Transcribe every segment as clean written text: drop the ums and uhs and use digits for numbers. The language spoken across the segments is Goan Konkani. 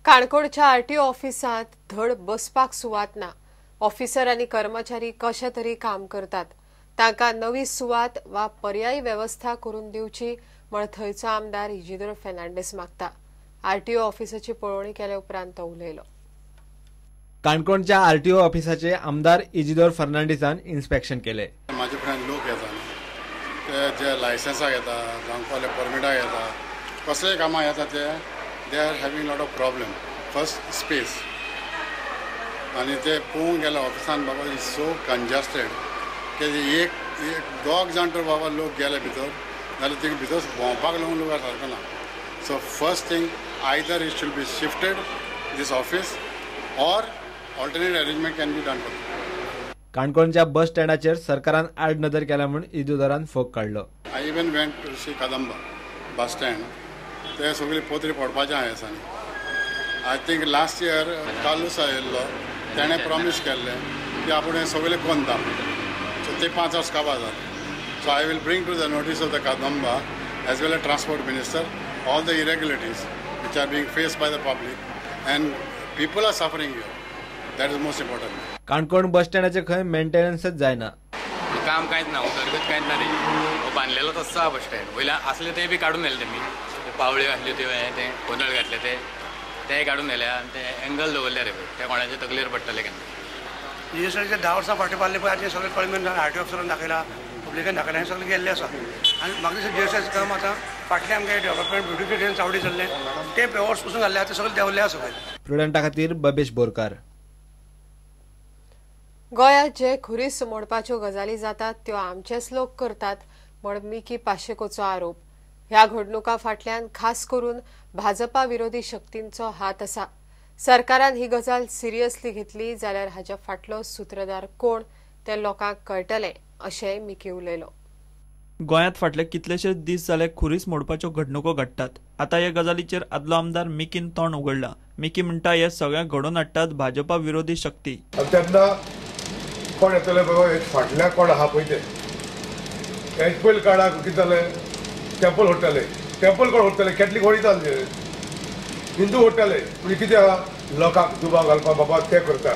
काणकोणच्या आरटीओ ऑफिसांत धड बसपाक सुवात ना. ऑफिसर आनी कर्मचारी कशे तरी काम करतात. तांकां नवी सुवात वा पर्यायी वेवस्था करून दिवची म्हण थंयचो आमदार इजिदोर फेर्नांडीस मागता. आरटीओ ऑफिसाची पळोवणी केल्या उपरांत तो उलयलो. काणकोणच्या आरटीओ ऑफिसाचे आमदार इजिदोर फर्नांडीसान इन्स्पेक्शन केले. माझे फ्रेंड लोक येता ते जे लायसन्साक येता जावं कसले परमिटाक येता कसले कामां येता ते they are having lot of problem. First space आनी ते पळोवंक गेले ऑफिसान बाबा is so congested की एक दोग जाण तर बाबा लोक गेले भितर जाल्यार ते भितर भोंवपाक लागून लोक सारको ना. So first thing either it should be shifted this office or alternate arrangement can be done for. काणकोणच्या बस स्टँडाचेर सरकारान आड नदर केल्या म्हूण इजिदोरान फोग काडलो. I even went to see Kadamba bus stand. ते सगळे पोत्रे पडपाचे आहा दिसांनी. I think last year Carlos आयिल्लो तेणें प्रॉमीस केल्लें की आपूण हें सगळें कोंता. सो ते 5 वर्स काबार जालें. So I will bring to the notice of the Kadamba as well as transport minister all the irregularities which are being faced by the public and people are suffering here. That is most important. Canacona bus स्टँडाचे खंय मेंटेनन्सच जायना. काम कांयच ना, उदरगत कांयच ना. तेजी बांदलेलो तसो आहा बस स्टँड. वयल्यान आसले ते बी काडून व्हेले तेमी. पावळ्यो आसल्यो त्यो हें तें गोंदळ घातले ते तेय काडून व्हेले आनी ते एंगल दवरले रे ते कोणाच्या तकलेर पडटले केन्ना. जी 10 वर्सां फाटीं बांदले पळय आतां सगळें कळमेन आरटीओ ऑफिसरान दाखयला, पब्लिकान दाखयला, हें सगळें गेल्लें आसा. आनी म्हाका दिसता जीएसएस काम आतां फाटलें आमगें डेवलपमेंट ब्युटिफिकेशन चावडी चल्लें तें पेवर्स पसून घाल्लें आतां सगळें देंवलें आसा सगळें. प्रुडंटा खातीर बबेश बोरकार. गोंयांत जे खुरीस मोडपाच्यो गजाली जातात त्यो आमचेच लोक करतात म्हण मिकी पाशेकोचो आरोप. ह्या घडणुका फाटल्यान खास करून भाजपा विरोधी शक्तींचो हात आसा. सरकारान ही गजाल सिरियसली घेतली जाल्यार हाच्या फाटलो सूत्रधार कोण ते लोकांक कळटलें अशेंय मिकी उलयलो. गोंयांत फाटले कितलेशे दीस जाले खुरीस मोडपाच्यो घडणुको घडटात. आतां हे गजालीचेर आदलो आमदार मिकीन तोंड उगडलां. मिकी म्हणटा हे सगळें घडोवन हाडटात भाजपा विरोधी शक्ती. तेन्ना कोण येतले बाबा हे फाटल्या कोण आहा पळय ते हेच पयलीं काळाक कितें जालें टेम्पल व्हरताले. टेम्पल कोण व्हरताले? कॅथलीक व्हरिताले, हिंदू व्हरताले. म्हणजे कितें आहा लोकांक दुबाव घालपाक बाबा ते करता.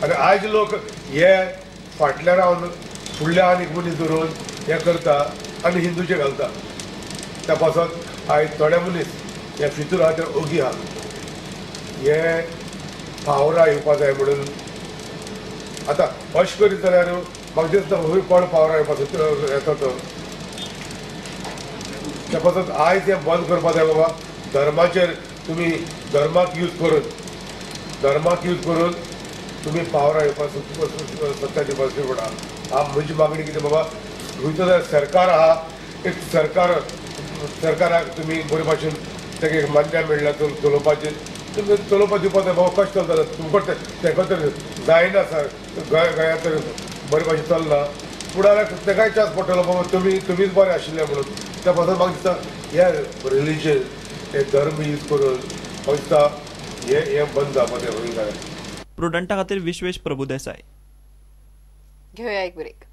आनी आयज लोक हे फाटल्या रावन फुडल्या आनी मनीस धरून हे करता आनी हिंदूचे घालता. त्या पासत आयज थोडे मनीस हे फितूर आहा ते ओगी आहा. हे पावरा येवपा जाय म्हणून आतां अशें करीत जाल्यार म्हाका दिसता खंय कोण पावरा येवपाचो येता तो. त्या पासत आयज हें बंद करपा जाय बाबा. धर्माचेर तुमी धर्माक यूज करून तुमी पावरा येवपाक सत्ता दिवपाक पडा. म्हजी मागणी कितें बाबा खंयचो जाल्यार सरकार आहा एक सरकाराक तुमी बरे भाशेन ताका एक मान्य मेळ्ळा चलोवपाचें तुमी चलोवपाक दिवपाक जाय बाबा. कशें चलता तुमकां तेका तर जायना सर गोंयांत तर बरे भाशेन चलना. फुडाराक तेकाय चान्स पडटलो बाबा तुमीच बरें आशिल्लें म्हणून. त्या पासून म्हाका दिसता हे रिलीजन हे धर्म यूज करून म्हाका दिसता हे बंद जावपाक जाय. प्रुडंटा खातीर विश्वेश प्रभुदेसाय. घेवया एक ब्रेक.